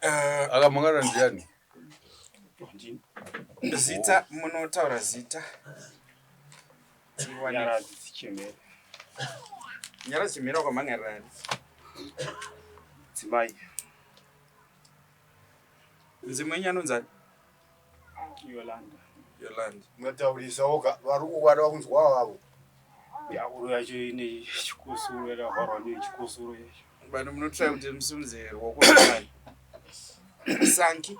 Akamhan'ara ndiani? Zita, munotaura zita. Tiwane. Nyaradzi Chimhere. Nyaradzi Chimhere wakamhan'arira ani? Dzimai. Mudzimu wenyu anonzi ani? Yolanda. Yolanda. Mataurisa woga vari kuvada kunzwa vavo. Ya uro yacho ine chikosoro yakavharwa nechikosoro yacho. Vanhu munotry kuti musimudze ruoko rwamai. Sanki.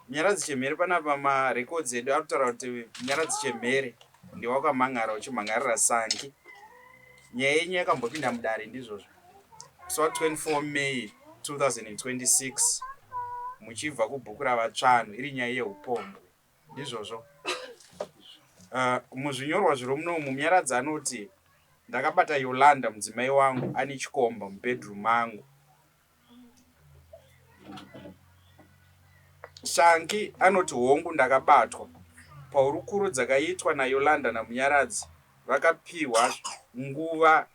Munyaradzi Chemhere panapa marecords edu ari kutaura kuti Munyaradzi Chemhere ndiwe wakamhan'ara uchimhan'arira Sanki. Nyaya yenyu yakambopinda mudare ndizvozvo. Musi wa 24 May 2026 muchibva kubhuku raVaTsvanhu iri nyaya yeupombwe. Ndizvozvo. Muzvinyorwa zviri munomu Munyaradzi anoti ndakabata Yolanda mudzimai wangu ane chikomba mubedroom mangu. Shanki anoti hongu ndakabatwa. Pahurukuro dzakaitwa naYolanda naMunyaradzi vakapihwa nguva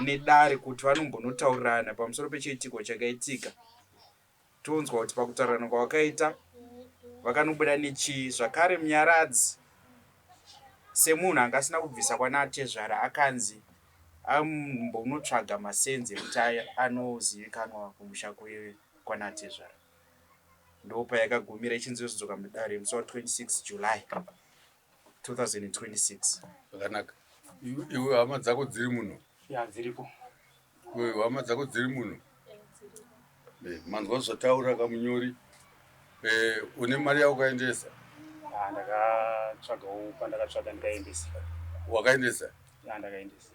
nedare kuti vanombonotaurirana pamusoro pechiitiko chakaitika. Tonzwa kuti pakutaurirana kwavakaita vakanobuda nechii. Zvakare Munyaradzi semunhu anga asina kubvisa kwana atezvara akanzi ambonotsvaga masenzi ekuti anozivikanwa kumusha kwana atezvara. Ndopayakagumira ichinzi yozodzoka mudare musi wa 26 July 2026. Zvakanaka. Iwe hama dzako dziri muno? Ya dziripo. Iwe hama dzako dziri muno? Eh, manzwa zvataura kamunyori. Eh, une mari yaukaendesa? Ah, ndakatsvagawo pandakatsvaga ndikaendesa. Wakaendesa? Ya ndakaendesa.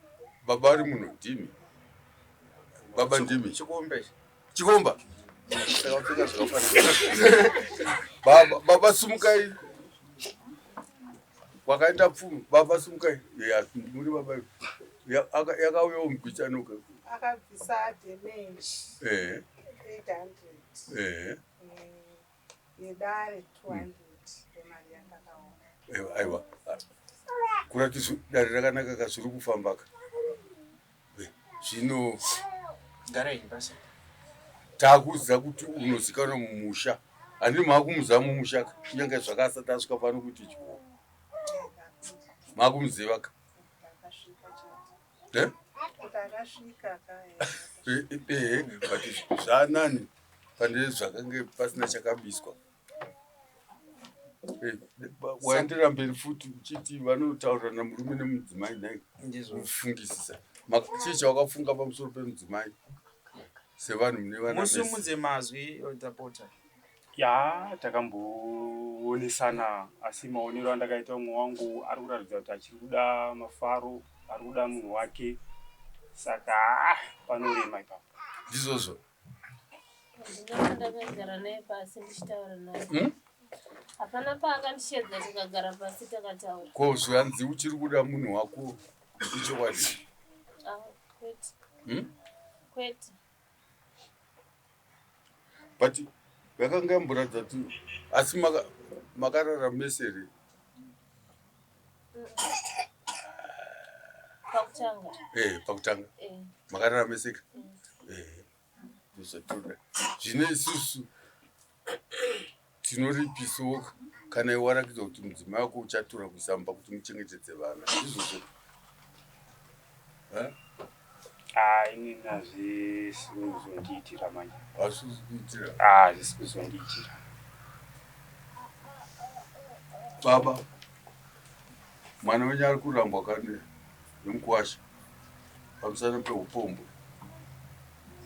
Baba vari muno ndimi? Baba ndimi? Chikombe. Chikomba. Saka zvakafanana. Baba, baba sumukai. Wakaenda pfumi, baba sumukai. Ya, muri baba. Ya, yakauyawo mubichanoka. Akabvisa damage. Eh. 800. Eh. Yedare 200 yemari yandakaona. Aiwa. Kurati dare rakanaka ka zviri kufamba ka. Zvino garai pasi. Takuziva kuti unozikanwa mumusha. Handini makumuziva mumusha ka kunyange zvakasati asvika pano kuti chwo. Makumuziva ka. Eh? Eh, but zvanani pane zvakange pasina chakabiswa. Waendera mberi futi uchiti vanotaurirana murume nemudzimai nhai kufungisisa. Chii chawakafunga pamusoro pemudzimai sevanhu mune vana? Musimudze mazwi tapota. Ya takamboonesana asi maonero andakaita umwe wangu ari kuratidza kuti achiri kuda mafaro, ari kuda munhu wake, saka panorema ipapo. Ndizvozvo. Ndinenge ndakagara naye pasi ndichitaura naye. Hapana paakandishedza tikagara pasi takataura. Ko zvanzi uchiri kuda munhu wako ichokwadi? Ah, kwete. Kwete. But vakanga mboratidza kuti asi makarara mese here? Pakutanga. Eh, pakutanga. Makarara mese ka? Eh. Ndozvatoda. Zvino isusu tinoripisawo kana iwe warakidza kuti mudzimai wako uchatura kuisa mumba kuti muchengetedze vana. Ndizvozvo. Ah, inini hazvisi kuzondiitira manje. Hazvisi kuzokuitira? Ah, hazvisi kuzondiitira. Baba, mwana wenyu ari kurambwa kane nemukwasha pamusana peupombwe.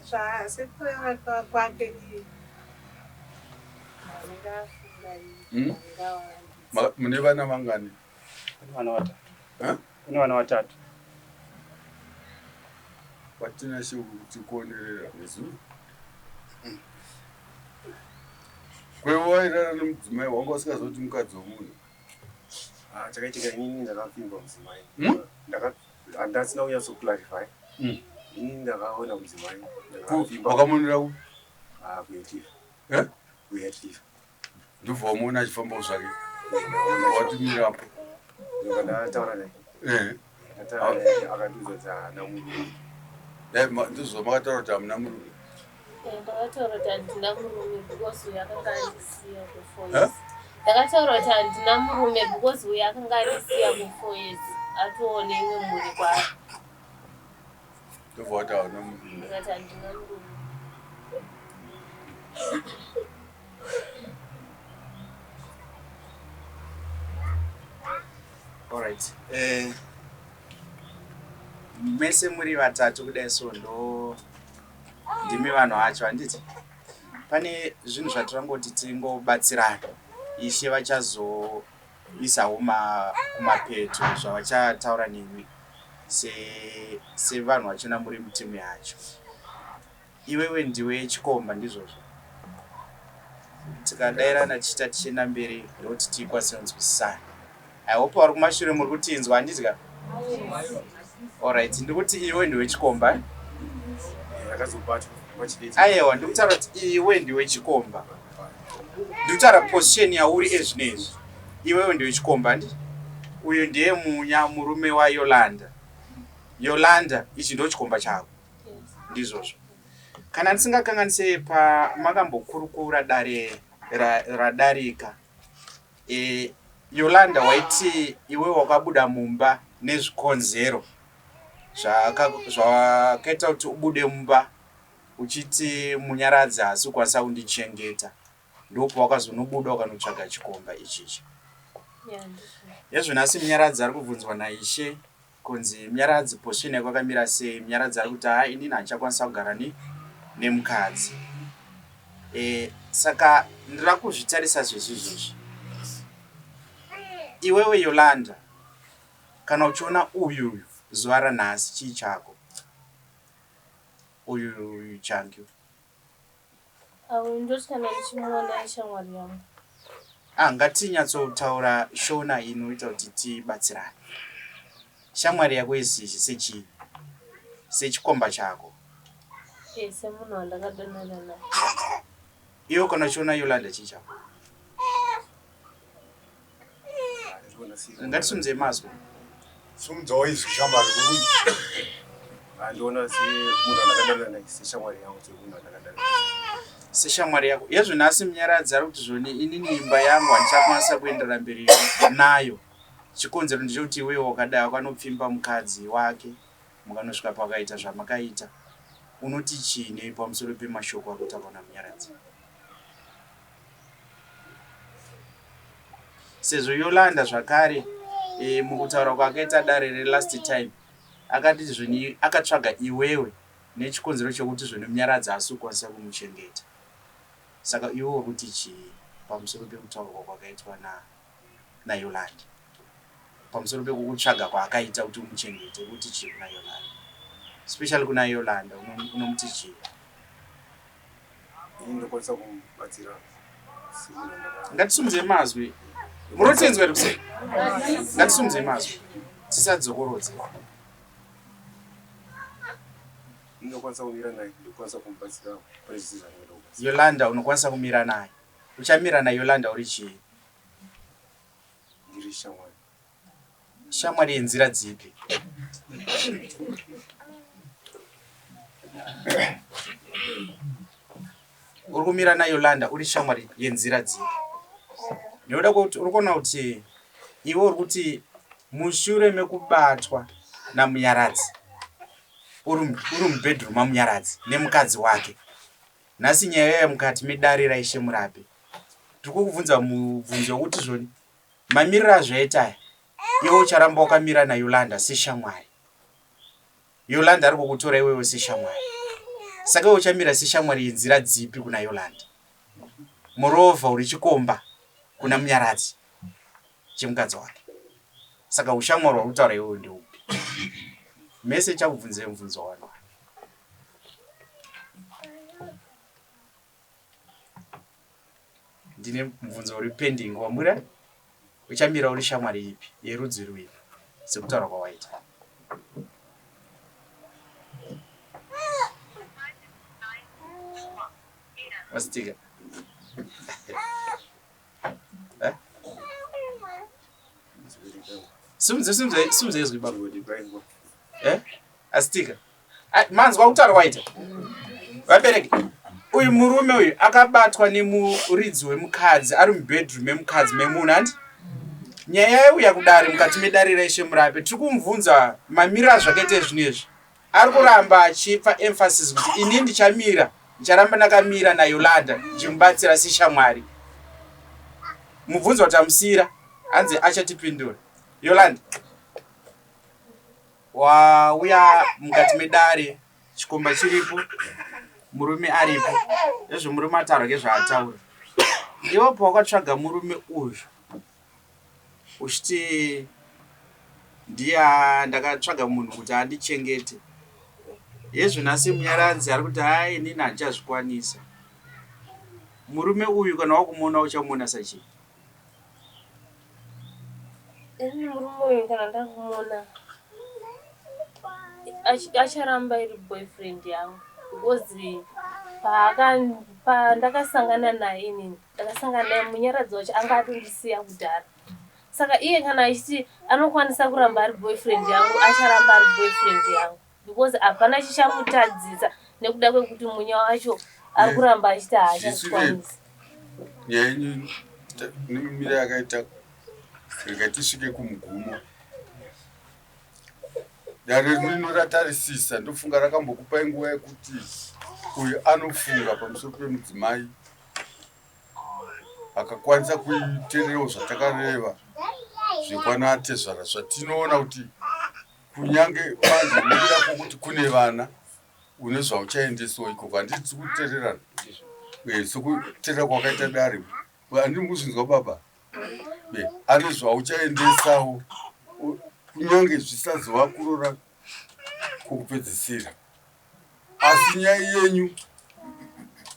Zvasi kureva kwake iyi. Mune vana vangani? Kune vana vatatu. Kune vana vatatu. Kwatina kuti kuonerera nezuro. Kwevo wairara nemudzimai wanga usingazivi kuti mukadzi wemunhu. Ah, chakaitika inini ndakapfimba mudzimai. Handasina kunyatsoclarify. Inini ndakaona mudzimai. Wakamonera ku? Ah, kuHatcliffe. Eh? KuHatcliffe. Ndobva wamuona achifambawo zvake. Watumirapo. Ndobva ndataura naye. Eh. Ndataura naye akandiudza kuti haana murume. Dai ndizvo makataura kuti hamuna murume. Eh, ndakataura kuti handina murume because uyo akanga andisiya kufour years. Ndakataura kuti handina murume because uyo akanga andisiya kufour years atoone imwe mhuri kwaari. Ndobva wati hauna murume. Ndikati handina murume. Alright. Eh, mese muri vatatu kudai so ndo ndimi vanhu vacho handiti pane zvinhu zvatirangoti tingobatsirana ishe vachazoisawo kumapeto zvavachataura nemi sevanhu vachona muri mutimu yacho Iwewe ndiwe chikomba ndizvozvo. Tikadairana tichiita tichienda mberi ndokuti tikwanise kunzwisisana. I hope vari kumashure muri kutinzwa handiti ka? Alright, ndikuti iwe ndiwe chikomba. Eh, akazobatwa pachideti. Ayewa, ndikutaura kuti iwe ndiwe chikomba. Ndikutaura position yauri ezvinezvi. Iwewe ndiwe chikomba handiti? Uyu ndiye Munya murume waYolanda. Yolanda, ichi ndochikomba chako. Ndizvozvo. Kana ndisingakanganise pamakambokurukura dare radarika e, Yolanda waiti iwe wakabuda mumba nezvikonzero zvakaita kuti ubude mumba uchiti Munyaradzi haasi kukwanisa kundichengeta ndopawakazonobuda ukanotsvaga chikomba ichichi. Hezvo nhasi Munyaradzi ari kubvunzwa naIshe Kunzi Munyaradzi position yako yakamira sei? Munyaradzi ari kuti haa inini handichakwanisa kugara ne nemukadzi. E, saka ndira kuzvitarisa zvezvi izvozvi. Iwewe Yolanda kana uchiona uyu uyu zuva ranhasi chii chako? Uyu uyu Changi. Awo ndoti kana ndichimuona ishamwari yangu. Ah, ngatinyatsotaura shona inoita kuti tibatsirane. Shamwari yako isizhi sechii? Sechikomba chako. Eh, semunhu wandakadanana naye. Iwe kana uchiona Yolanda chii chako? Ngatisumudze mazwi. Sumudzawo izwi shamwari. Andiona semunhu andakadanana naye seshamwari yangu semunhu andakadanana seshamwari yako. Yezvo nhasi Munyaradzi ari kuti zvoni inini imba yangu handichakwanisa kuenderera mberi nayo. Chikonzero ndechekuti iwewe wakadai wakanopfimba mukadzi wake mukanosvika pakaita zvamakaita. Unoti chii nei pamusoro pemashoko ari kutaurwa naMunyaradzi? Sezvo Yolanda zvakare e, mukutaura kwaakaita dare relast time akati zvoni akatsvaga iwewe nechikonzero chekuti zvoni Munyaradzi haasi kukwanisa kumuchengeta. Saka iwe uri kuti chii pamusoro pekutaurwa kwakaitwa na naYolanda pamusoro pekukutsvaga kwaakaita kuti umuchengete uri kuti chii kuna Yolanda especially kuna Yolanda unomuti chii? Ini ndokwanisa kumubatsira Ngatisumudze mazwi. Munotinzwa here kuseri? Ngatisumudze mazwi. Tisadzokorodze. Ndinokwanisa kumira naye, ndokwanisa kumubatsira pane zvese zvandinoda kubatsira. Yolanda unokwanisa kumira naye. Uchamira naYolanda uri chii? Ndiri shamwari. Shamwari yenzira dzipi? Uri kumira naYolanda uri shamwari yenzira dzipi? Nekuda kwekuti uri kuona kuti iwe uri kuti mushure mekubatwa naMunyaradzi uri mubedroom maMunyaradzi nemukadzi wake. Nhasi nyaya yauya mukati medare raIshe Murape. Tiri kukubvunza mubvunzo wekuti zvoni Mamiriro azvaita aya, iwe ucharamba wakamira naYolanda seshamwari. Yolanda ari kukutora iwewe seshamwari. Saka iwe uchamira seshamwari yenzira dzipi kuna Yolanda? Moreover uri chikomba kuna Munyaradzi chemukadzi wake. Saka ushamwari hwauri kutaura iwewe ndeupi? Mese chakubvunzai mubvunzo wani. Ndine mubvunzo uri pending wamura uchamira uri shamwari ipi yerudzi rwupi sekutaura kwawaita. Wasitika. Eh? Simudze simudze simudze izwi baba. Eh? Asitika. Manzwa kutaura kwaita. Vabereki. Uyu murume uyu akabatwa nemuridzi wemukadzi ari mubedroom memukadzi memunhu hanti? Nyaya yauya kudare mukati medare raIshe Murape tiri kumubvunza mamiriro azvakaita zvinhu izvi. Ari kuramba achipa emphasis kuti ini ndichamira, ndicharamba ndakamira naYolanda ndichimubatsira seshamwari. Mubvunzo watamusiyira hanzi achatipindura. Yolanda, wauya mukati medare chikomba chiripo murume aripo ezvo murume ataura kezvaataura iwe pawakatsvaga murume uyu uchiti ndiye ndakatsvaga munhu kuti andichengete hezvo nhasi munyaradzi ari kuti haa inini handichazvikwanisa murume uyu kana wakumuona uchamuona sachii Ini murume uyu kana ndakumuona acharamba iri boyfriend yangu because pandakasangana naye inini ndakasangana naye munyaradzi wacho anga atondisiya kudhara saka iye kana achiti anokwanisa kuramba ari boyfriend yangu acharamba ari boyfriend yangu because hapana chichamutadzisa nekuda kwekuti munya wacho ari kuramba achiti haachazvikwanisi nyaya yenyu nemimiro yakaita rega tisvike kumugumo dare rino ratarisisa ndofunga rakambokupai nguva yekuti uyu anofunga pamusoro pemudzimai akakwanisa kuiteererawo zvatakareva zvekwana atezvara zvatinoona kuti kunyange manje nekuda kwokuti kune vana une zvauchaendesawo ikoko handiti tiri kutererana eh, sekuterera kwakaita dare handiri kuzvinzwa baba eh, ane zvauchaendesawo kunyange zvisazova kurora kwokupedzisira asi nyaya yenyu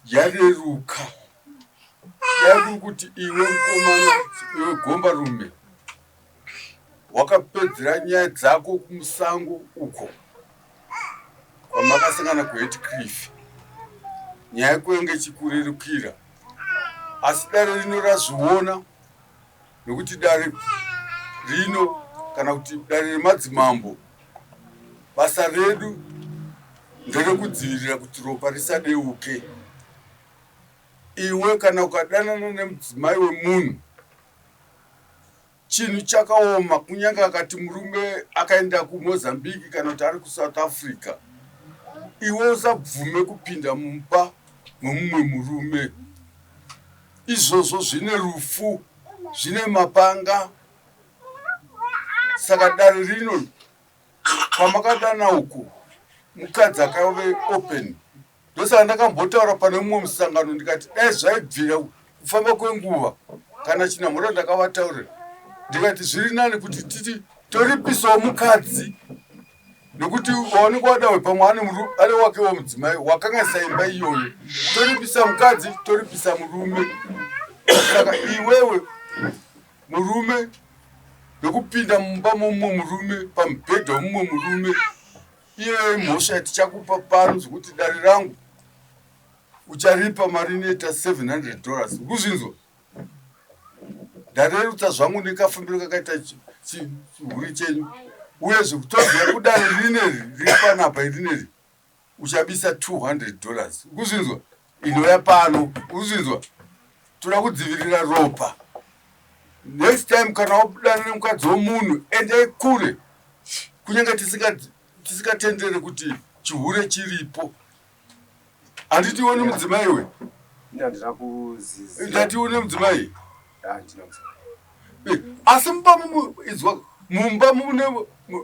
yareruka yari kuti iwe mukomana iwe gombarume Wakapedzera nyaya dzako kumusango uko kwamakasangana kuHatcliffe. Nyaya yako yange ichikurerukira asi dare rino razviona nekuti dare rino kana kuti dare remadzimambo basa redu nderekudzivirira kuti ropa risadeuke. Iwe kana ukadanana nemudzimai wemunhu Chinhu chakaoma kunyange akati murume akaenda kuMozambique kana kuti ari kuSouth Africa, iwe usabvume kupinda mumba memumwe murume. Izvozvo zvine rufu, zvine mapanga. Saka dare rino kwamakadana uku mukadzi akave open Ndosaka ndakambotaura pane mumwe musangano ndikati dai zvaibvira kufamba kwenguva kana chinamhora ndakavataurira ndikati zviri nani kuti titi toripisawo mukadzi nekuti waonekwa wadawe pamwe ane wakewo mudzimai wakanganisa imba iyoyo toripisa mukadzi toripisa murume saka iwewe murume ndokupinda mumba momumwe murume pamubhedha wemumwe murume Iyoyo imhosva yatichakupa pano zvekuti dare rangu ucharipa mari inoita 700 dollars ukuzvinzwa ndarerutsa zvangu nekafambiro kakaita chihuri chenyu uye zvekutoziva kudare rineri riri panapa rineri uchabisa 200 dollars ukuzvinzwa inouya pano ukuzvinzwa toda kudzivirira ropa next time kana wabudana nemukadzi wemunhu endai kure kunyange tisingatendere kuti chihure chiripo handiti iwe nemudzimai iwe ndati iwe nemudzimai eh, asi mumba inzwa mumba mune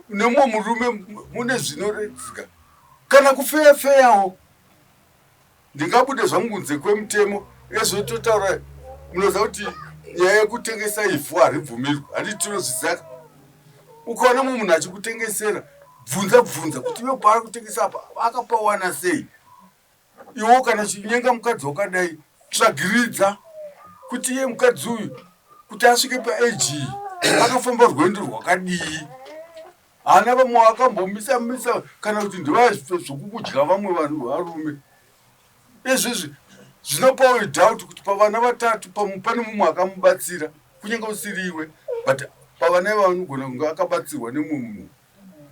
nemumwe murume mune zvinoredzika kana kufeya feyawo Ndingabude zvangu kunze kwemutemo ezvototaura munoziva kuti nyaya yekutengesa ivhu haribvumirwi handiti tinozviziva ukaona mumwe munhu achikutengesera bvunza bvunza kuti iwe paari kutengesa apa akapawana sei iwo kana uchinyenga mukadzi wakadai tsvagiridza kuti iye mukadzi uyu kuti asvike paage iyi akafamba rwendo rwakadii Haana vamwe vakambomisa misa kana kuti ndivaya zvokukudya vamwe vanhu varume. Izvizvi zvinopawo doubt kuti pavana vatatu pamwe pane mumwe akamubatsira kunyange usiri iwe but pavana iva vanogona kunge akabatsirwa nemumwe munhu.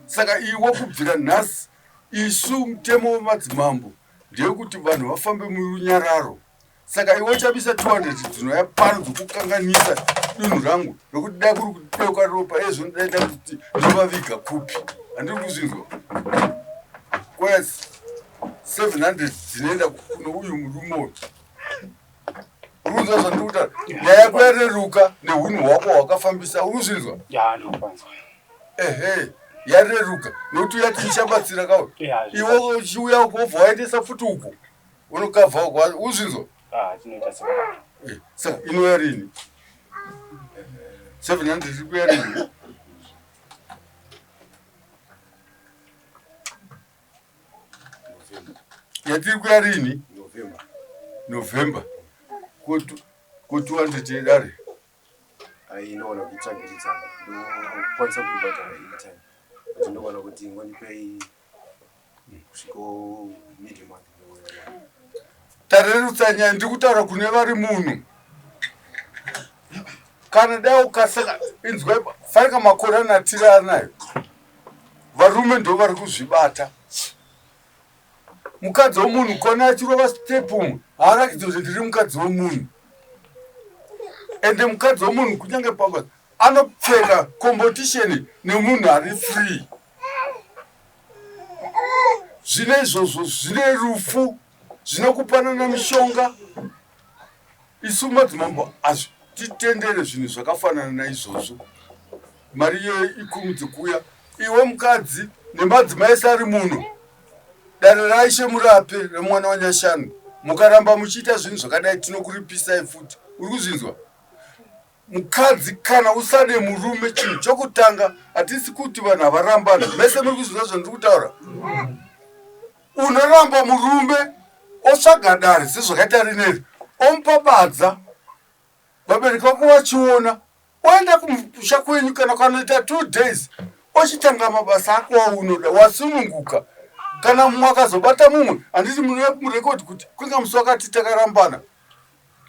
Saka iwe kubvira nhasi isu mutemo wemadzimambo ndeyekuti vanhu vafambe murunyararo. Saka iwe uchabisa 200 dzinouya pano dzekukanganisa dunhu rangu rokuti dai kuri kudeuka ropa ezvo dai ndakuti ndovaviga kupi. Handiri kuzvinzwa. Kwaya 700 dzinoenda kuno uyu murume uyu. Uri kunzwa zvandiri kutaura? Nyaya yako yareruka nehunhu hwako hwakafambisa. Uri kuzvinzwa? Ya, ndinopanzwa. Ehe, yareruka nekuti uyati ichabatsira kawe. Iwe uchiuya uko wobva waendesa futi uko. Unokavha uko, uzvinzwa? Ah, tinoita sekudaro. Eh, saka inouya rini? 700 iri kuuya rini? Yatiri kuya rini? November. November. Ko 200 yedare? Ai, inoona kuitsvagiridza ndokwanisa kuibhadhara anytime. But ndoona kuti ngondipei kusviko middle month. Tarerutsa nyaya, ndiri kutaura kune vari munhu. Kana dai ukasaka inzwai fanika makore anatiri anayo. Varume ndo vari kuzvibata. Mukadzi wemunhu kona achirova step umwe haarakidzi kuti ndiri mukadzi wemunhu. Ende mukadzi wemunhu kunyange pabasa anopfeka competition nemunhu ari free. Zvine izvozvo zvine rufu zvinokupanana mishonga. Isu madzimambo hazvititendere zvinhu zvakafanana naizvozvo. Mari iyoyo ikurumidze kuuya. Iwe mukadzi nemadzimai ese ari muno, dare raIshe Murape remwana waNyashanu, mukaramba muchiita zvinhu zvakadai tinokuripisai futi. Uri kuzvinzwa? Mukadzi kana usade murume chinhu chokutanga hatisi kuti vanhu havarambana. Mese muri kuzvinzwa zvandiri kutaura? Unoramba murume otsvaga dare sezvakaita rineri omupa badza vabereki vako vachiona oenda kumusha kwenyu kana kanoita 2 days ochitanga mabasa ako aunoda wasununguka. Kana mumwe akazobata mumwe handiti munouya kumurekodi kuti kwinga musi wakati takarambana.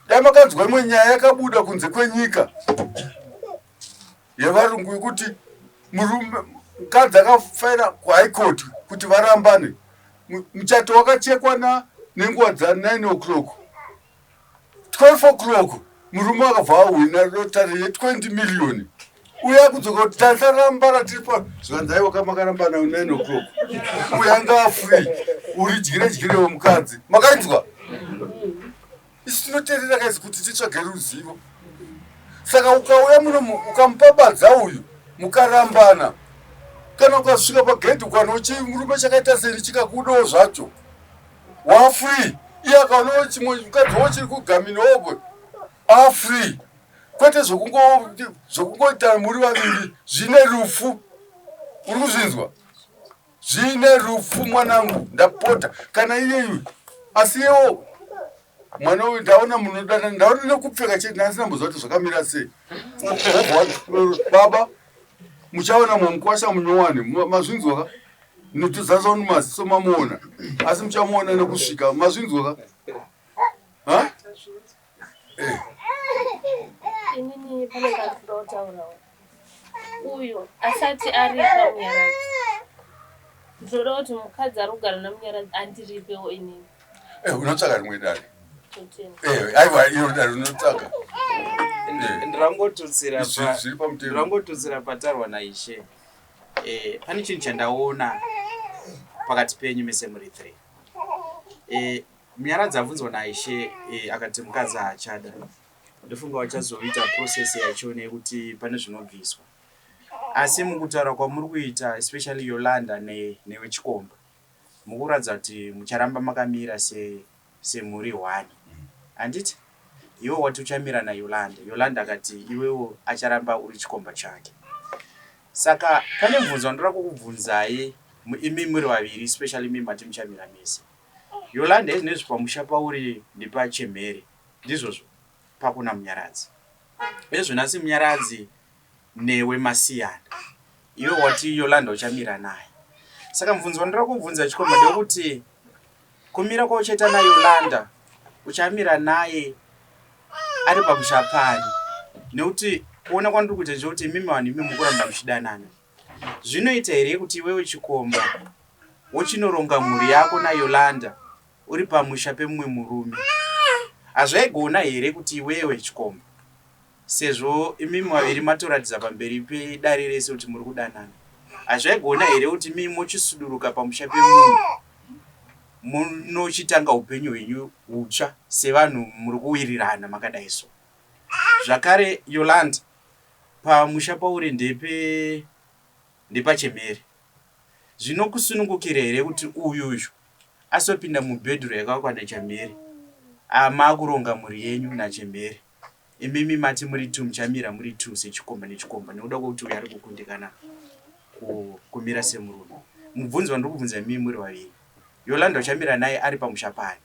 Dai makanzwa imwe nyaya yakabuda kunze kwenyika yevarungu yekuti murume mukadzi akafaira kuhigh court kuti varambane. Muchato wakachekwa na nenguva dza 9 o'clock. 12 o'clock murume akabva ahwina lottery ye 20 million. Uya akudzoka kuti tasarambana tiri pa zvikanzi aiwa makarambana 9 o'clock. Uya anga free uri dyire dyire wemukadzi. Makainzwa? Isu tinoterera kaisi kuti titsvage ruzivo. Saka ukauya muno ukamupa badza uyu mukarambana kana ukasvika pagedhi ukaona chimurume chakaita seni chikakudawo zvacho wafree. Iye akaonawo chimwe mukadzi wo chiri kugaminawo afree. Kwete zvokungoita muri vaviri zvine rufu. Uri kuzvinzwa? Zvine rufu mwanangu, ndapota. Kana iyeyu asi iyewo mwana uyu ndaona munodana, ndaona nekupfeka chete, ndasina mboziva kuti zvakamira sei. Baba, muchaona mumukwasha munyowani, mazvinzwa ka? Notozasa maziso mamuona, asi muchamuona nekusvika, mazvinzwa ka? Ha? Eh. Inini pane kandoda kutaurawo. Uyu asati aripa Munyaradzi. Ndinoda kuti mukadzi ari kugara naMunyaradzi andiripewo inini. Eh, unotsvaka rimwe dare. Eh, aiwa iro dare unotsvaka. Eh. Ndirangotutsira pa ndirangotutsira patarwa naIshe. Eh, pane chinhu chandaona pakati penyu mese muri 3. Eh, Munyaradzi abvunzwa naIshe eh, akati mukadzi haachada. Ndofunga vachazoita process yachona yekuti pane zvinobviswa. Asi mukutaura kwamuri kuita especially Yolanda ne, newe Chikomba mukuratidza kuti mucharamba makamira se semhuri hwani. Handiti? Iwe wati uchamira naYolanda. Yolanda akati iwewo acharamba uri chikomba chake. Saka pane mubvunzo wandoda kukubvunzai imi muri vaviri especially imi mati muchamira mese. Yolanda izvinezvi pamusha pauri ndepachemhere ndizvozvo pako naMunyaradzi. Ezvo nhasi Munyaradzi newe masiyana. Iwe wati Yolanda uchamira naye. Saka mubvunzo wandinoda kubvunza chikomba ndewekuti kumira kwauchaita naYolanda uchamira naye ari pamusha pani nekuti kuona kwandiri kuita ndechekuti imimi vanhu imi mukuramba muchidanana. Zvinoita here kuti iwewe chikomba wochinoronga mhuri yako naYolanda uri pamusha pemumwe murume hazvaigona here kuti iwewe chikomba sezvo imimi vaviri matoratidza pamberi pedare rese kuti muri kudanana hazvaigona here kuti imimi mochisuduruka pamusha pemunhu munochitanga upenyu hwenyu hutsva sevanhu muri kuwirirana makadai so zvakare Yolanda pamusha pauri ndepe ndepachemhere Zvinokusunungukira here kuti uyu uyu asopinda mubhedhuru yakavakwa naChamhere? Ah, maakuronga mhuri yenyu naChemhere. Imimi mati muri two muchamira muri two sechikomba nechikomba nekuda kwekuti uyu ari kukundikana kumira semurume. Mubvunzo wandiri kubvunza imimi muri vaviri. Yolanda uchamira naye ari pamusha paani?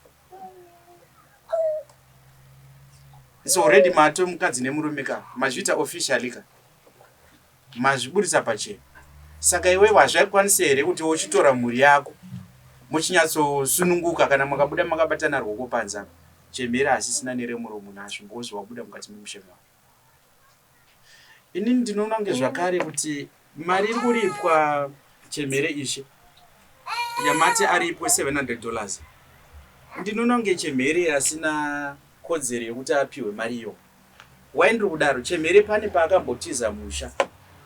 It's already mato mukadzi nemurume ka. Mazviita officially ka. Mazviburitsa pachena. Saka iwewe hazvaikwanisa here kuti wochitora mhuri yako muchinyatsosununguka kana makabuda makabatana rwoko panze apa chemhere hasisina neremuromo nazvo because wabuda mukati memusha mavo. Inini ndinoona kunge zvakare kuti mari iri kuripwa chemhere ishe yamati aripwe 700 dollars ndinoona kunge chemhere asina kodzero yekuti apiwe mari iyo. Why ndiri kudaro? Chemhere pane paakambotiza musha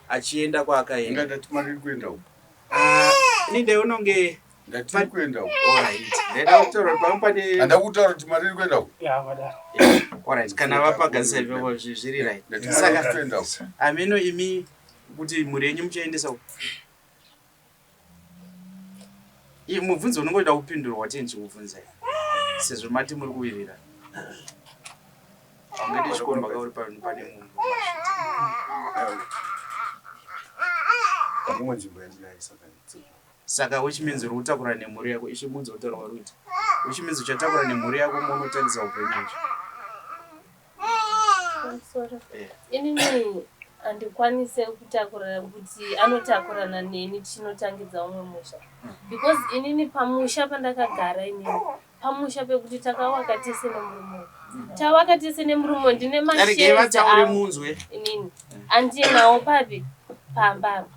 achienda kwaakaenda. Inga ndati mari iri kuenda uko. Ah, ini ndaiona kunge Ndati iri kuenda uko. Alright. Ndaida kutaura kuti pamwe pane Handa kutaura kuti mari iri kuenda uko. Ya madaro. Alright, kana vapagadzisa ipapo zviri right. Ndati mari iri Saka kuenda uko. ameno imi kuti mhuri yenyu muchaendesa uko. Mubvunzo unongoda kupindurwa watei ndichikubvunzai sezvo mati muri kuwirirana. Haungadi chikomba kauri pane munhu. Imwe nzvimbo yandinayo saka Saka which means uri kutakura nemhuri yako ishe munzi utaura wari kuita. Which means uchatakura nemhuri yako monotangisa upenyu hwacho. Pamusoro. Inini handikwanise kutakura kuti anotakurana neni tichinotangidza umwe musha because inini pamusha pandakagara inini pamusha pekuti takawaka tese nemurume tawaka tese nemurume ndine Regai vataure munzwe. Inini andinawo papi pamba apa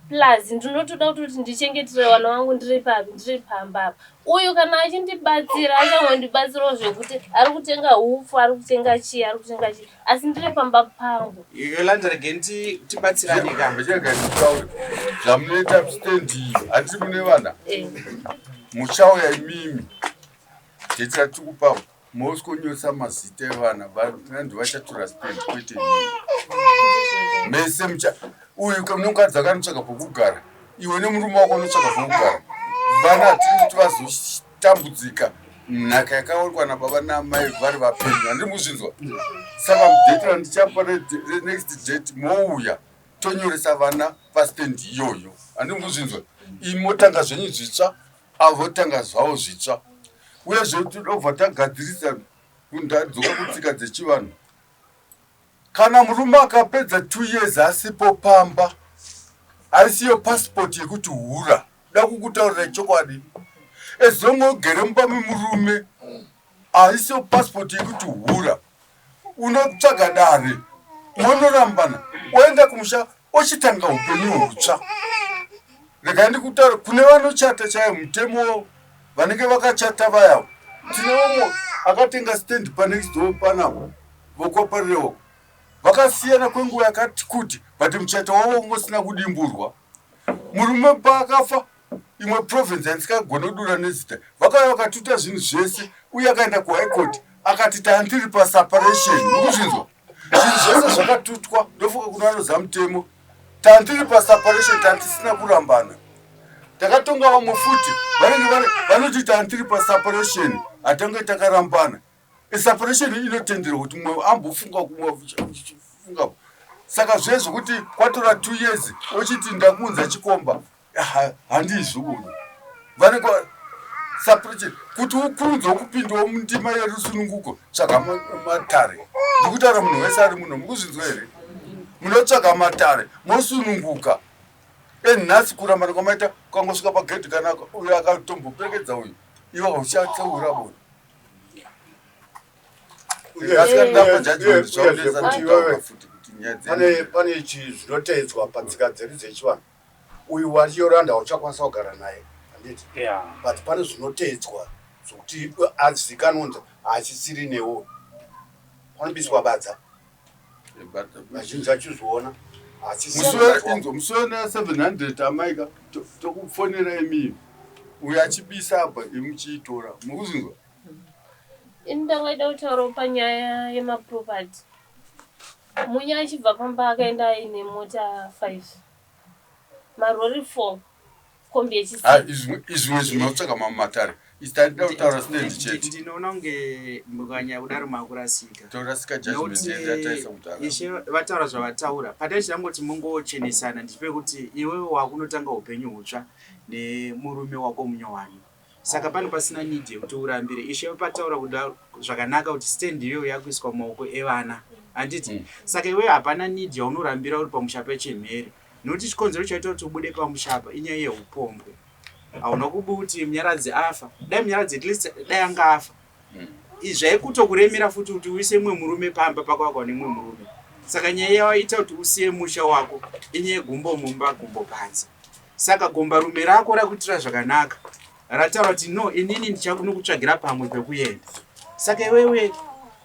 plus ndinotoda kutoti ndichengetere vana vangu ndiri papi ndiri pamba apa uyu kana achindibatsira achangondibatsirawo zvekuti ari kutenga hupfu ari kutenga chii ari kutenga chii asi ndiri pamba pangu. Yolanda regai tibatsirane ka. Regai nditaure zvamunoita stand iyi handiti mune vana eh. Muchauya imimi date ratiri kupa moskonyoresa mazita evana vanhu vachatora stand kwete imimi mese mucha uyu nemukadzi akanotsvaga pokugara iwe nemurume wako unotsvaga pokugara vana hatiri kuti vazotambudzika nhaka yakawanikwa nababa naamai vari vapenyu handiri muzvinzwa saka date randichapa renext date mouya tonyoresa vana pastand iyoyo handiri muzvinzwa imi motanga zvenyu zvitsva avo votanga zvavo zvitsva uyezve tinobva tagadzirisa kundadzoka kutsika dzechivanhu Kana murume akapedza 2 years asipo pamba haisiyo passport yekuti hura da kukutaurira chokwadi as long ugere mumba memurume haisiyo passport yekuti hura unotsvaga dare monorambana oenda kumusha ochitanga upenyu hutsva regai ndikutaura kune vanochata chaiyo mutemo vanenge vakachata vaya tine umwe akatenga stand panext door panapa vokwaParirewa vakasiyana kwenguva yakati kuti but muchato wavo wanga usina kudimburwa. Murume paakafa imwe province yandisingagone kudura nezita vakauya vakatuta zvinhu zvese uye akaenda kuhigh court akati tandiri paseparation mukuzvinzwa zvinhu zvese zvakatutwa ndofunga kuno vanoziva mutemo tandiri paseparation tantisina kurambana takatonga vamwe futi vanenge vanoti tandiri paseparation hatange takarambana Separation inotenderwa kuti mumwe ambofunga kumwe funga. Saka zviye zvekuti kwatora 2 years ochiti ndakuunza chikomba handizvo budo. Vanenge separation kuti ukunzwa kupindawo mundima yerusununguko tsvaga matare. Ndikutaura munhu wese ari muno mukuzvinzwa here? Munotsvaga matare mosununguka. Enhasi kurambana kwamaita kwangosvika pagedhi kana uyo akatomboperekedza uyu iwe hauchatseura budo. Pane zvinoteedzwa patsika dzedu dzechivanhu uyu wati Yolanda hauchakwanisa kugara naye handiti but pane zvinoteedzwa. Zvokuti azikanwa kunzi haachisiri newo. Panobiswa badza. Vazhinji vachizviona. Inzwa musi wena 700 amaika tokufonera imimi uyo achibisa apa imi muchiitora mukuzvinzwa. Ini ndangaida kutaurawo panyaya yemaproperty. Munya achibva pamba akaenda aine mota 5 marori 4 kombi yechisix. Izvimwe zvinotsvaka mamatare Tadida kutaura stand chete. Ndinoona kunge mukanyanya kudaro makurasika. Torasika judgment yedu yataisa kudhara. Ishe vataura zvavataura. Pataichida kungoti mungochenesana ndechepekuti iwewe wakunotanga upenyu hutsva nemurume wako munyowani. Saka pane pasina need yekuti urambire. Ishe vataura kuda zvakanaka kuti stand iyoyo yakuiswa mumaoko evana. Handiti? Saka iwewe hapana need yaunorambira uri pamusha pechemhere. Nokuti chikonzero chaita kuti ubude pamusha apa inyaya yehupombwe. Hauna kubuti Munyaradzi afa. Dai Munyaradzi at least dai anga afa. Zvaikutokuremera futi kuti uise mumwe murume pamba pako wakaona mumwe murume. Saka nyaya yawaita kuti usiye musha wako inyaya yegumbo mumba gumbo panze. Saka gomba rume rako rakuitira zvakanaka. Rataura kuti no inini ndichakunokutsvagira pamwe pekuenda. Saka iwewe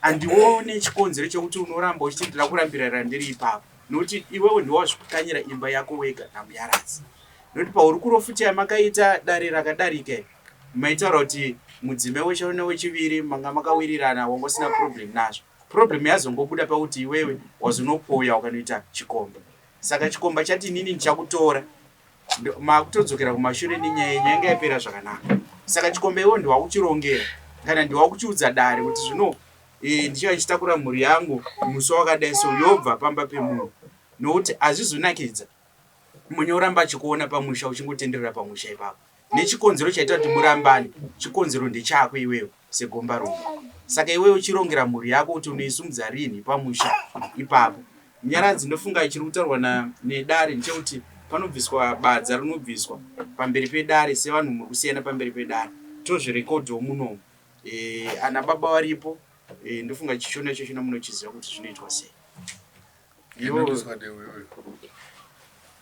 handione chikonzero chekuti unoramba uchiti ndira kurambira ndiri ipapo. Nokuti iwewe ndiwe wazvikukanyira imba yako wega naMuyaradzi. Nokuti pahurukuro futi yamakaita dare rakadarika iri, maitaura kuti mudzimai wechana wechiviri manga makawirirana wanga usina problem nazvo. Problem yazongobuda pakuti iwewe wazonopoya ukanoita chikomba. Saka chikomba chati inini ndichakutora. Makutodzokera kumashure nenyaya yenyu yanga yapera zvakanaka. Saka chikomba iwewe ndiwakuchirongera kana ndiwakuchiudza dare kuti zvino e, ndichava ndichitakura mhuri yangu musi wakadai so yobva pamba pemunhu nokuti hazvizonakidza munye oramba achikuona pamusha uchingotenderera pamusha ipapo nechikonzero chaita kuti murambane chikonzero ndechako iwewe segombarume saka iwewe uchirongera mhuri yako kuti unoisumudza rinhi pamusha ipapo Munyaradzi ndofunga chiri kutaurwa nedare ndechekuti panobviswa badza rinobviswa pamberi pedare sevanhu muri kusiyana pamberi pedare tozvirekodhawo munomu e, ana baba varipo e, ndofunga chishona ichochona munochiziva kuti zvinoitwa sei.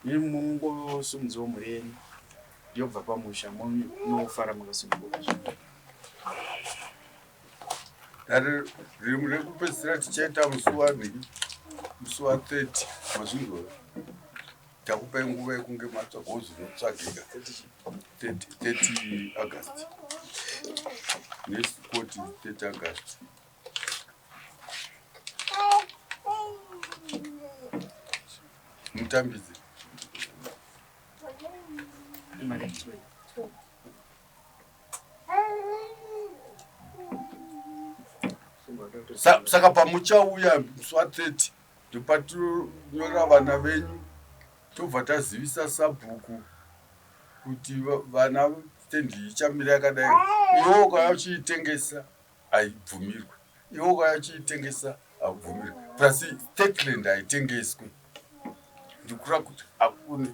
Imi mungosimudziwo mhuri yenyu yobva pamusha munofara makasununguka. Dare rimwe rekupedzisira tichaita musi wa musi wa 30 mazvinzwa takupai nguva yekunge matsvagawo zvinotsvagika 30 August next court 30 August mutambidze Saka pamuchauya musi wa 30 ndopatinonyora vana venyu tobva tazivisa sabhuku kuti vana stendi ichamira yakadai iwe ukauya uchiitengesa haibvumirwe iwe ukauya uchiitengesa haubvumirwe plus state land haitengeswi ndikura kuti akune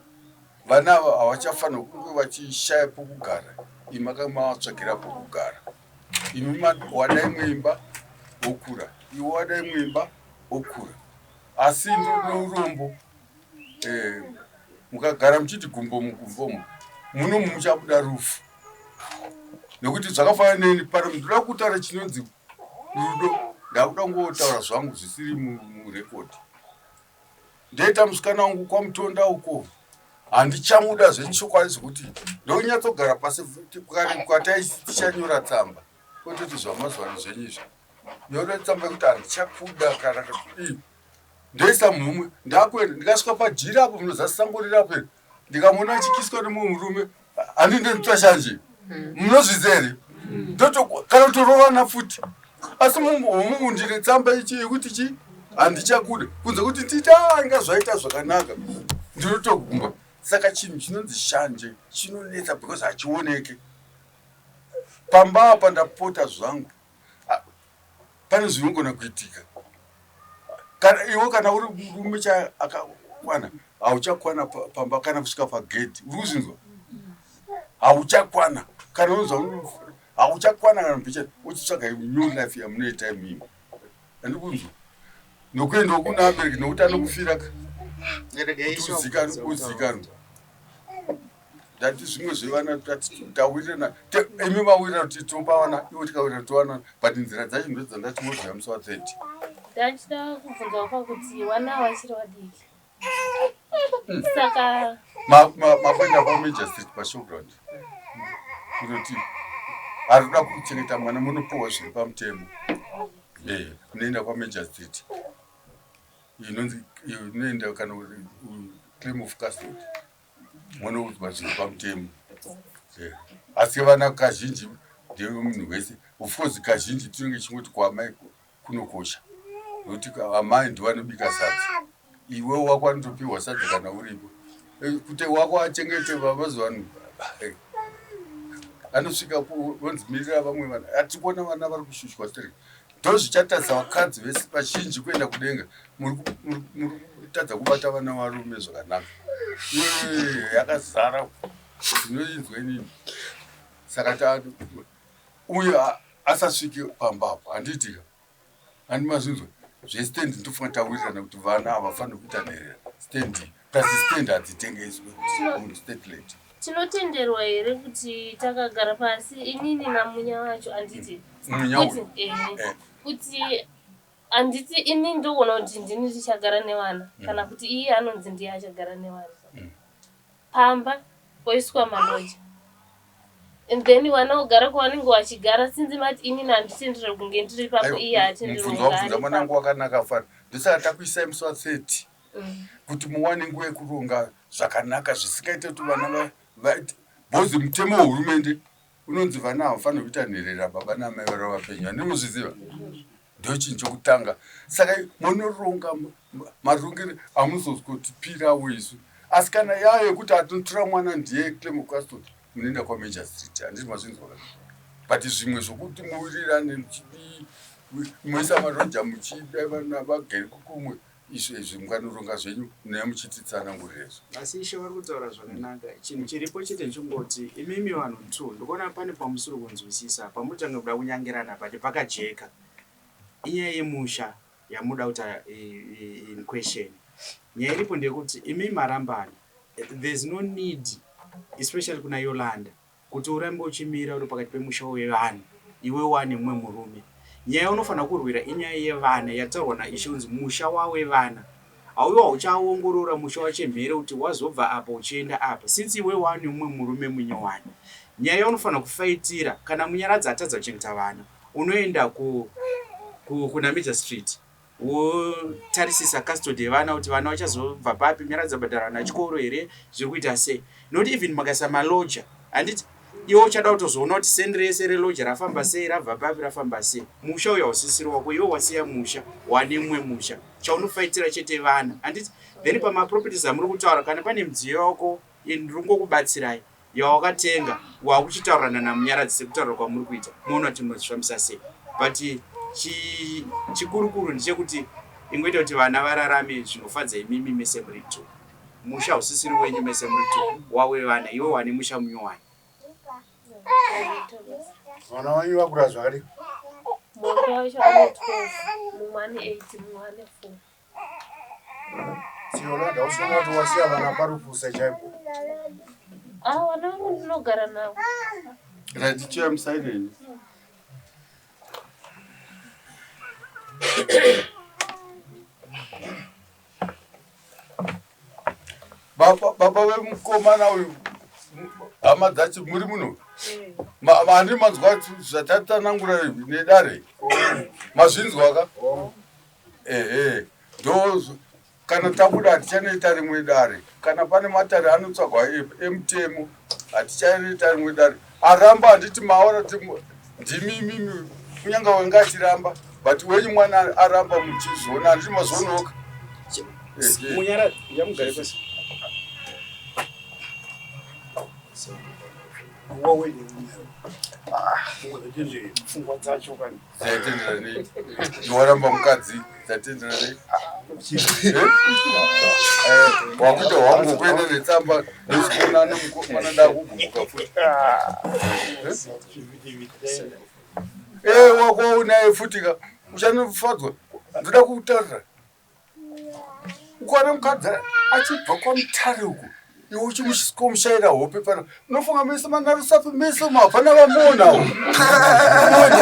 vana ava havachafanirwa kunge vachishaya pokugara imi makamavatsvagira pokugara imi wada imwe imba wokura iwe wada imwe imba wokura asi ndinourombo eh, mukagara muchiti gumbo mugumbomo muno muchabuda rufu nekuti zvakafanana neni pano ndoda kutaura chinonzi rudo ndakuda kungotaura zvangu zvisiri murekodhi ndoita musikana wangu kwamutonda uko handichamuda zvechokwadi zvekuti ndonyatsogara pasi kwataitichanyora tsamba kototi zvamazuvano zvenyu izvi nyora tsamba yekuti handichakuda kana kudii ndoisa mhumwe ndakuenda ndikasvika pajira apo munoziva sango riri apo iri ndikamuona achikiswa nemumwe murume handindonzwa shanje munozviziva here kana kutorovana futi asi homungu ndine tsamba ichi yekuti chi handichakude kunze kuti nditanga zvaita zvakanaka ndinotogumba saka chinhu chinonzi shanje chinonetsa because hachioneke pamba apa ndapota zvangu pane zvinogona kuitika kana iwe kana uri murume akakwana hauchakwana pamba kana kusvika pagedhi uri kuzvinzwa hauchakwana kana unzwa hauchakwana kana mbicha uchitsvaga new life yamunoita imimi andikunzwa nokuendawo kuna abereki nokuti anokufira ka uzikanwa. Ndati zvimwe zvevana tati tawirirana imi mawirirana kuti topa vana ivo tikawirirana towana but nzira dzacho ndodzandati moziva musi wa 30. Ndachida kubvunzawo pakuti wana wachiri wadiki saka makuenda pamajor street pashowground kunoti ari kuda kuchengeta mwana munopuwa zviri pamutemo eh, munoenda kwamajor street inonzi inoenda kana claim of custody munoudzwa zviri pamutemo eh, asi vana kazhinji ndevemunhu wese of course kazhinji tinenge chingoti kwamai kunokosha nokuti amai ndivanobika sadza iwe wako anotopiwa sadza kana uripo eh, kuti wako achengete vamazuva eh, anosvika vonzi mirira vamwe vana hatiri kuona vana vari kushushwa stereki ndozvichatadza vakadzi vese vazhinji kuenda kudenga muri kutadza kubata vana varume zvakanaka yakazara tinoinzwa inini saka uye asasvike pamba apo handiitika handi mazvinzwa zvestand ndofunga tawirirana kuti vana havafaniri kuita nherera stand plus stand hadzitengeswe on state land Tinotenderwa here kuti takagara pasi inini naMunya wacho handiti? Munya Kuti uyu? ehe Eh. kuti handiti ini ndoona kuti ndini ndichagara nevana kana kuti iye anonzi ndiye achagara nevana. Pamba poiswa maloja. And then vana vogara kwavanenge vachigara since mati inini handitenderwe kunge ndiri ipapo Aiwa, iye haatenderwe mubvunzo kunge wabvunza ari mwanangu ipapo. wakanaka fani ndosaka takuisai musi wa 30 kuti muwane nguva yekuronga zvakanaka zvisingaite kuti vana vaite bhozi mutemo wehurumende unonzi vana havafaniri kuita nherera baba naamai vari vapenyu handii muzviziva ndochinhu chokutanga saka munoronga marongero amuzozotipirawo isu asi kana yayo yekuti atinotora mwana ndiye claim custody munoenda kwamajor street handiti mazvinzwa ka but zvimwe zvokuti muwirirane muchidii moisa maroja muchida vana vagere kukumwe Izvo izvi mukanoronga zvenyu munouya muchititsanangurira izvo. Asi ishe vari kutaura zvakanaka. Chinhu chiripo chete ndechongoti imimi vanhu two ndikuona pane pamusiri kunzwisisa pamurikutanga kuda kunyangirana but pakajeka. Inyaya yemusha yamuda kuita in question. Nyaya iripo ndeyekuti imimi marambana there's no need especially kuna Yolanda Kuti urambe uchimira uri pakati pemusha wevanhu iwe wane mumwe murume. Nyaya yaunofanira kurwira inyaya yevana yataurwa naIshe unzi musha wawevana. Haufi hauchaongorora musha waChemhere kuti wazobva apa uchienda apa since iwe wane mumwe murume munyowani. Nyaya yaunofanira kufaitira kana Munyaradzi atadza kuchengeta vana unoenda ku ku kunaMajor Street wotarisisa custody yevana kuti vana vachazobva papi munyaradzi abhadhara vana chikoro here zviri kuita sei nokuti even makaisa maloja handiti iwe uchada kutozoona kuti sendi rese reloja rafamba sei rabva papi rafamba sei musha uyo hausisiri wako iwe wasiya musha wane mumwe musha chaunofaitira chete vana handiti then pamaproperties amuri kutaura kana pane midziyo yako ndiri kungokubatsirai yawakatenga wakuchitaurirana namunyaradzi sekutaura kwamuri kuita moona kuti munozvifambisa sei but chikurukuru ndechekuti ingoita kuti vana vararame zvinofadza imimi mese muri two musha hausisiri wenyu mese muri two wawevana iwe wane musha munyowani Vana vanyu vakura zvakadii? Mumwe wacho ane 12, mumwe ane 8, mumwe ane 4. Yolanda usiona kuti wasiya vana parufusa chaipo. Ah, vana vangu ndinogara navo. Right, chiya musaine. Baba baba vemukomana uyu hama dzacho muri muno handi manzwa zvatatsanangura nedare mazvinzwa ka Ehe, ndo kana tabuda hatichanoita rimwe dare. Kana pane matare anotsvagwa emutemo hatichanoita rimwe dare. Aramba handiti maona kuti ndimi imimi kunyange wanga achiramba but wenyu mwana aramba muchizviona handiti mazvionoka. Munyara yamugare pasi. Pfungwa dzacho kani. Dzaitendera nei? Ndiwaramba mukadzi dzaitendera nei? Eh? Wakuita hwangu kuenda netsamba nesikonana nemukomana ndakugumbuka futi. Eh, wako unaye futi ka uchanofadzwa ndoda kutaurira ukaona mukadzi achibva kwamutare uku Iwe uchimushayira hope pano. Unofunga mese manarusapi mese umo hapana vamuonawo.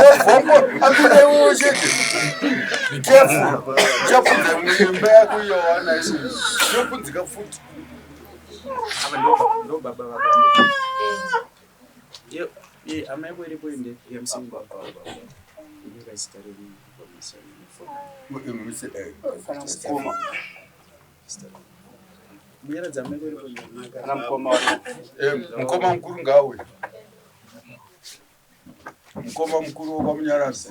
Wabvombo apinda iwewe chete. Be careful. Uchapunza imba yako iyo wana iyo. Unopunzika futi. Ava ndo baba vako. Yo, eh amai yako iripo inde yamusingi. Nyora zita renyu pamusa nefoni. Mukoma. Munyaradzi amai yako iripo inde. Ana mukoma wari. Eh, mukoma mukuru ngauye. Mukoma mukuru wokwaMunyaradzi.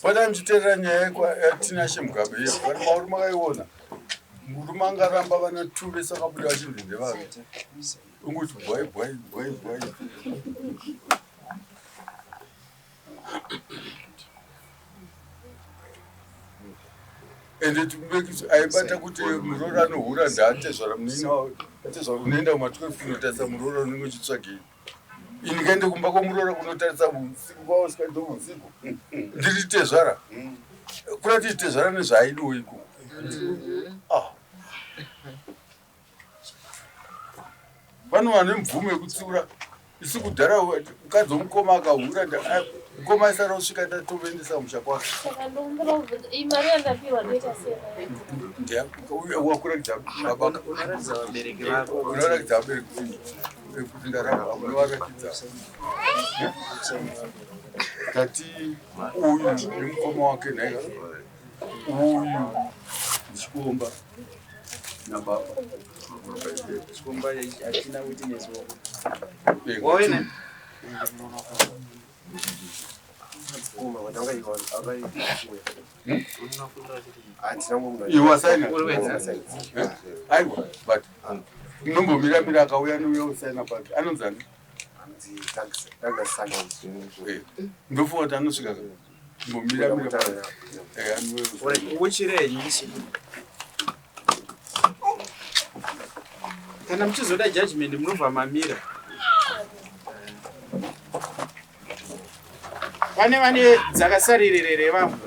Padai muchiteerera nyaya yaTinashe Mugabe iyo, vari mauri makaiona. Murume angaramba vana two vese vakabuda vachinzi ndevake. Ungoti bwai bwai bwai bwai. Ende aibata kuti muroora anohura ndaatezvara munin'ina wake. Atezvara unoenda kuma 12 kunotarisa muroora unenge uchitsvagei. Ini kaende kumba kwomuroora kunotarisa usiku kwavo sikaito usiku. Ndiri tezvara. Kuda kuti tezvara nezvaaidiwo iko. Ah. Vano vane mvumo yekutsiura isu kudhara mukadzi womukoma akahura mukoma aisara kusvika tatomuendesa kumusha kwake. Saka ndokumbira kubvunza iyi mari yandapiwa ndoita sei nayo? Wakuratidza baba Unoratidza vabereki vako. unoratidza vabereki kuti ndaramba unovaratidza tati uyu nemukoma wake nhaika uyu ndichikomba nababa Chikomba hachina witness wako. Eh, Waona? Iwe wasaina? Eh? Aiwa, but unombomira-mira akauya anouya osaina pake. Anonzi ani? Eh, ndofunga kuti anosvika mbomira-mira pake. Eh, anouya osaina. Uchire henyu ichi. Kana muchizoda judgment munobva mamira. Pane vane dzakasaririra here vamwe?